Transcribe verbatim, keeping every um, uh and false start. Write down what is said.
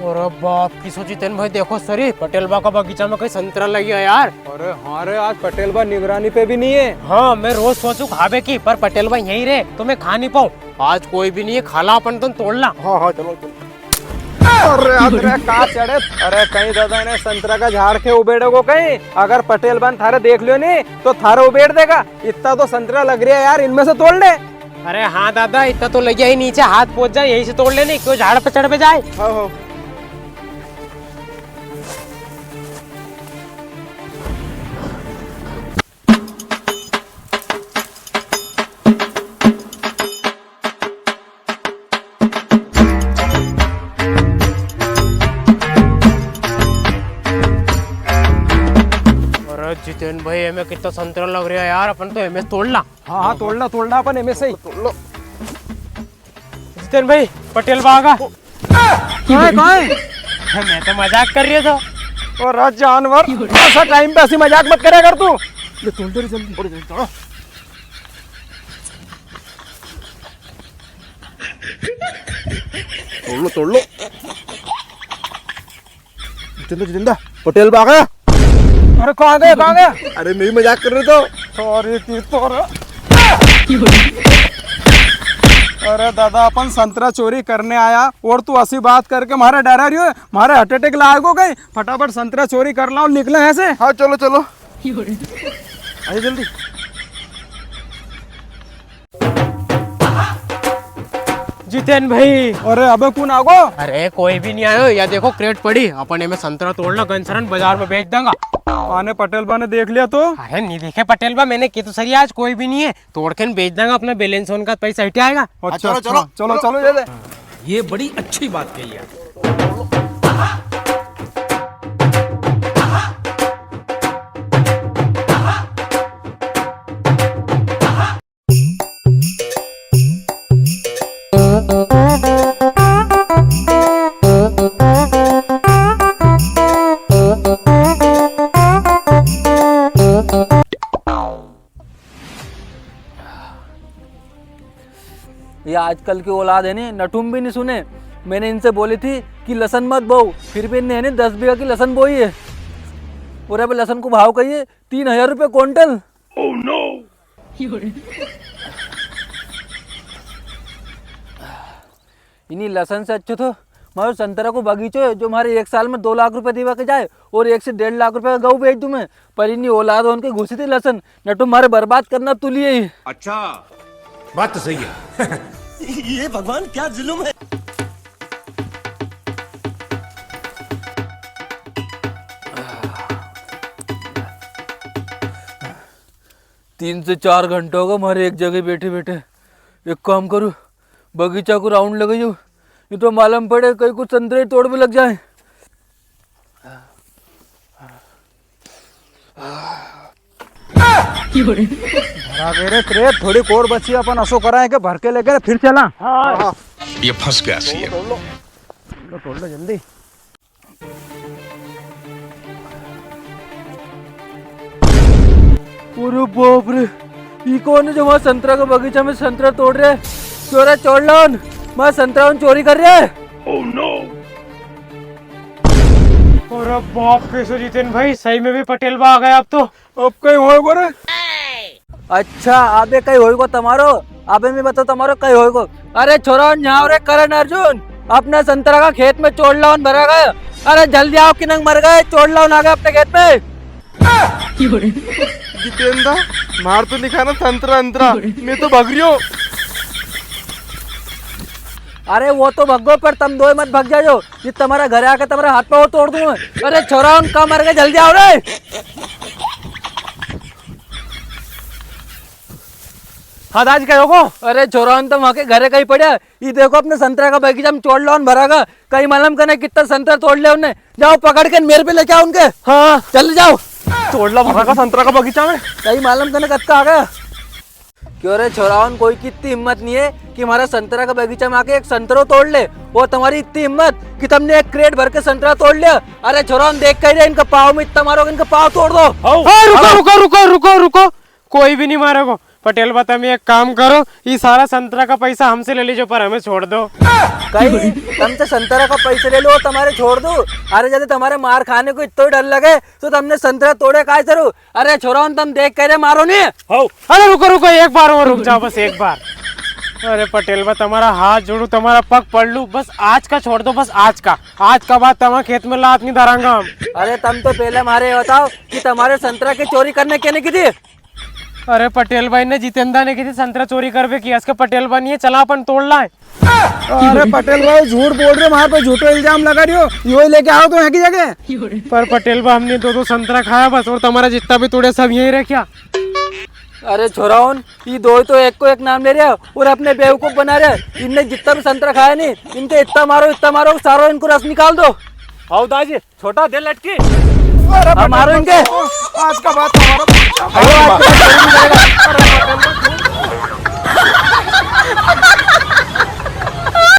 अरे बाप की सो जितेन भाई, देखो सरी, पटेल बा का बगीचा में कई संतरा लगी है यार। अरे हाँ रे, आज पटेल बा निगरानी पे भी नी है। हाँ, मैं रोज सोचूं खाबे की, पर पटेल बा यहीं रे, तो मैं खा नी पाऊं। आज कोई भी नी है, खाला अपन तो तोड़ ला। हाँ, हाँ, चलो, चलो। अरे, अरे, का चढ़े? अरे, कई दादा इन्हें संतरा का झाड़ के उबेड़ेगो कई? अगर पटेल बा ने थारे देख लियो नी, तो थारे उबेड़ देगा। इतना तो संतरा लग रिया है यार, इनमें से तोड़ ले। अरे हाँ दादा, इतना तो लग्या ही नीचे, हाथ पोंच जाए, यहीं से तोड़ ले नी, क्यों झाड़ पे चढ़ पे जाए? हाँ, हाँ। अरे जितेन भाई, एमे कितना संतरा लग रिया है यार, अपन तो एमे तोड़ ला। हाँ, हाँ, तोड़ ला, तोड़ ला अपन एमे से ही। तोड़ लो। जितेन भाई, पटेल बा आगा। कहाँ है, कहाँ है? मैं तो मजाक कर रियो थो। और राज जानवर, ऐसा टाइम पे ऐसी मजाक मत करा कर तू। ले तोड़ दे रे जल्दी। तोड़ दे, तोड़। तोड़ लो, तोड़ लो। जितेंद्र, जितेंद्र, पटेल बा आ गया। अरे कहाँ गया, कहाँ गया? अरे मैं ही मजाक कर रियो थो। अरे की तो रे। अरे दादा, अपन संतरा चोरी करने आया और तू ऐसी बात करके मारे डरा रियो है, मारे हार्ट अटैक लागो कई। फटाफट संतरा चोरी कर लाओ, निकले यहाँ से। हाँ, चलो, चलो। आइए जल्दी। जितेन भाई। अरे अबे कुण आगो? अरे कोई भी नी आयो, या देखो क्रेट पड़ी, अपन एमे संतरा तोड़ ला, गनसरन बाजार में बेच देंगा। आने पटेल बा ने देख लिया तो? अरे नी देखे पटेल बा, मैंने की तो सरी आज कोई भी नी है, तोड़ के न बेच देंगा, अपना बैलेंस होने का पैसा हट आएगा। अच्छा, चलो, अच्छा, चलो। चलो, चलो, ये ले। ये बड़ी अच्छी बात कही यार। ये आजकल की औलाद है नी, नटुम भी नी सुने। मैंने इनसे बोली थी कि लसन मत बोओ, फिर भी इनने है नी दस बीघा की लसन बोई है। और अब लसन को भाव कई है, तीन हजार रुपये क्विंटल। Oh no! इनी लसन से अच्छो तो मारो संतरा को बगीचो है, जो मारे एक साल में दो लाख रुपए देवा के जाए और एक से डेढ़ लाख रुपए का गऊ बेच दूं मैं। पर इनी औलाद होन के घुसी थी लसन, न तो मारे बर्बाद करना तुली है। अच्छा, बात तो सही है। ये भगवान क्या जुल्म है। तीन से चार घंटा होगा मारे एक जगह बैठे बैठे। एक काम करूँ, बगीचा को राउंड लगाइयो, नी तो मालूम पड़े कई कुछ संतरे तोड़ भी लग जाए। भरा गए रे क्रेट, थोड़ी और बची, अपन असो कराए के भर के लेके फिर चला। हाँ। ये फंस गया सीएम। तोड़ लो, तोड़ लो जल्दी। अरे बाप रे, ई कौन है जो मारे संतरा के बगीचा में संतरा तोड़ रिया है? चोरा चोर लाओन, मारे संतरा उन चोरी कर रिया है। Oh no! अरे बाप रे, सो जितेन भाई, सही में भी पटेल बा आ गया अब तो। अब कई होएगो रे? अच्छा, अबे कई होएगो तमारो? अबे मैं बताओ तमारो कई होएगो। अरे छोरा, न्याव रे करण अर्जुन, अपना संतरा का खेत में चोर लाओन भरा गया। अरे जल्दी आओ, किनंग मर गए, चोर लाओन आ गए अपने खेत में। जितेंद्र, मार तो नी खाना संतरा अंतरा, मैं तो भाग रियो। अरे वो तो भगो, पर तम दोई मत भग जाजो, ये तमारा घरे आके तमारा हाथ पाँव तोड़ दूं मैं। अरे छोरा, उनका मर गए, जल्दी आओ रे। हाँ दाजी, कई होगो? अरे छोरा, उन तो वहाँ के घरे कई पड़ा। ये देखो, अपने संतरा का बगीचा में चोर लाओन भरा गया। कई मालूम कने कितना संतरा तोड़ ले उनने। जाओ, पकड़ के मेरे पे लेके आओ उनके। हाँ। चल जाओ। चोर लाओन भरा गया संतरा का बगीचा में। कई मालूम कने कद का आ गया। क्यों रे छोराओन, कोई की इतनी हिम्मत नी है कि मारा संतरा का बगीचा में आके एक संतरो तोड़ ले? और तमारी इतनी हिम्मत कि तमने एक क्रेट भर के संतरा तोड़ लिया? अरे छोराओन, देख कई रे, इनका पाँव में इतना मारो कि इनका पाँव तोड़ दो। ए, रुको, रुको, रुको, रुको, रुको। कोई भी नी मारेगो। पटेल बा, तम एक काम करो, ये सारा संतरा का पैसा हमसे ले लीजो, पर हमें छोड़ दो। कई, तमसे संतरा का पैसा ले लो और तमारे छोड़ दो? अरे, जदे तमारे मार खाने को इत्तो ही डर लगे, तो तमने संतरा तोड़े काय सरू? अरे छोराओन, तम देख के रे मारो नी। हो। अरे रुको, रुको, एक बार और रुक जाओ, बस एक बार। अरे पटेल बा, तमारा हाथ जोड़ू, तमारा पग पड़ लू, बस आज का छोड़ दो, बस आज का। आज का बाद तमारे खेत में लात नी धरांगा हम। अरे तम तो पहले मारे ये बताओ कि तमारे संतरा की चोरी करने केने की थी? अरे पटेल बा, इनने जितेंद्र ने की थी संतरा चोरी करवे की, असके पटेल बा नी है, चला अपन तोड़ लाए। अरे पटेल बा, झूठ बोल रहे, मारे पे झूठो इल्जाम लगा रहे हो, यो ही लेके आओ तो यहाँ की जगह। पर पटेल बा, हमने दो दो संतरा खाया बस, और तमारा जितना भी तोड़े सब यहीं रख्या। अरे छोराओन, ये दो तो एक को एक नाम ले रहे हो और अपने बेवकूफ बना रहे हो। इनने जितना भी संतरा खाया नी, इनके इतना मारो, इतना मारो, सारो इनको रस निकाल दो। आओ दाजी, छोटा दे लटकी। अरे हाँ, मारो इनके। आज का बाद हमारा अरे, आज तो कोई नहीं करेगा।